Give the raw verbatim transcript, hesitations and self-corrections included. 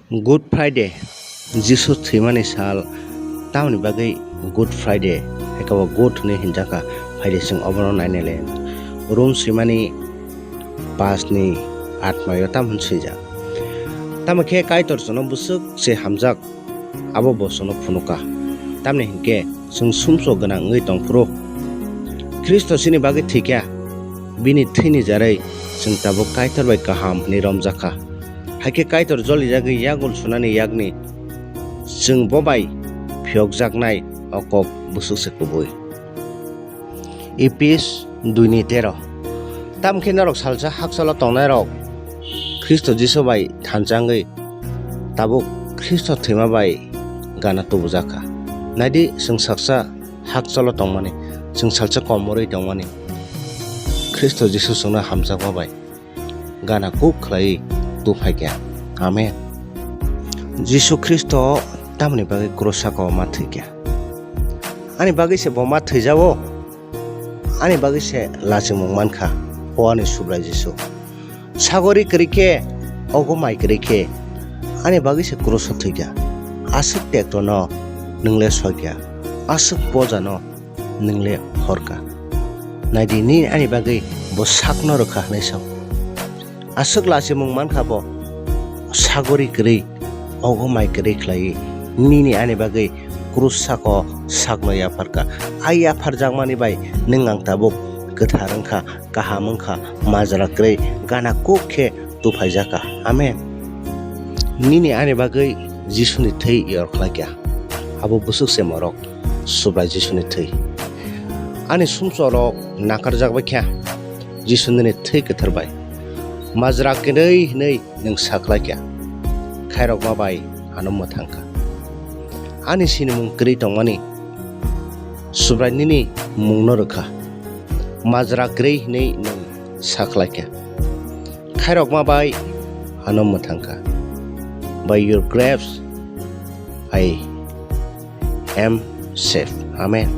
Good Friday, Jisu thwimani sal. Tamoni bagwi Good Friday, hai khe bo good hwnwi hinjakha? Phaidi chwng obono nainai lai. Rom swimani paanch ni aat mayo tamo hwn swijak. Tamo khe Kaitor chwngno bwswk se hamjak, abo bo chwngno phunukha. Tamni hinkhe chwng sumsok gwnang wngwi tongphuru, Khristo chini bagwi thwikha, bini thwini jarwi chwng tabuk Kaitor bai kaham hwnwi romjakha. Hai khe Kaitor jolijagwi yagul sunani yakni chwng bo bai phiyokjaknai o kok bwswk se kubui. Ephes dui ni tero. Tamo khe norok salsa hakchalo tongnairok Khristo Jisu bai thansa wngwi tabuk Khristo thwima bai gana tubujakha. Naidi, chwng saksa hakchalo tongmani, chwng salsa komorwi tongmani, Khristo Jisu chwngno hamjakma bai gana kuk khlaiwi tubuphaikha. Amen. Jisu Khristo tamoni bagwi krus sakao ma thwikha? Ani bagwi se bo ma thwijago? Ani bagwi se lachimung mankha, o ani Subrai Jisu. Sagori kwrwi khe, ogo mai kwrwi khe, ani bagwi se kruso thwikha. Aswk tektono nwng le soikha, aswk bojano nwng le horkha. Naidi, nini ani bagwi bo sakno rwkha hwnwi sao. Aswk lachimung mankha bo, sagori kwrwi, ogo mai kwrwi khlaiwi nini ani bagwi krus sako sakno yapharkha. A yapharjakmani bai nwng ang tabuk kwthar wngkha, kaham wngkha, majra kwrwi gana kuk khe tubuphaijak kha. Amen. Nini ani bagwi Jisuni thwi yor khlaikha. Abo bwswk se morok, Subrai Jisuni thwi. Ani sumsokrok nakarjak bai kha Jisu nini thwi kwthar bai. Majra kwrwi hwnwi nwng sa khlaikha. Khairokma bai ano mwthangkha. Ani sinimung kwrwi tongmani Subrai nini mungno rwkha. Majra kwrwi hwnwi nwng sa khlaikha. Khairokma bai ano mwthangkha. By your grace, I am safe. Amen.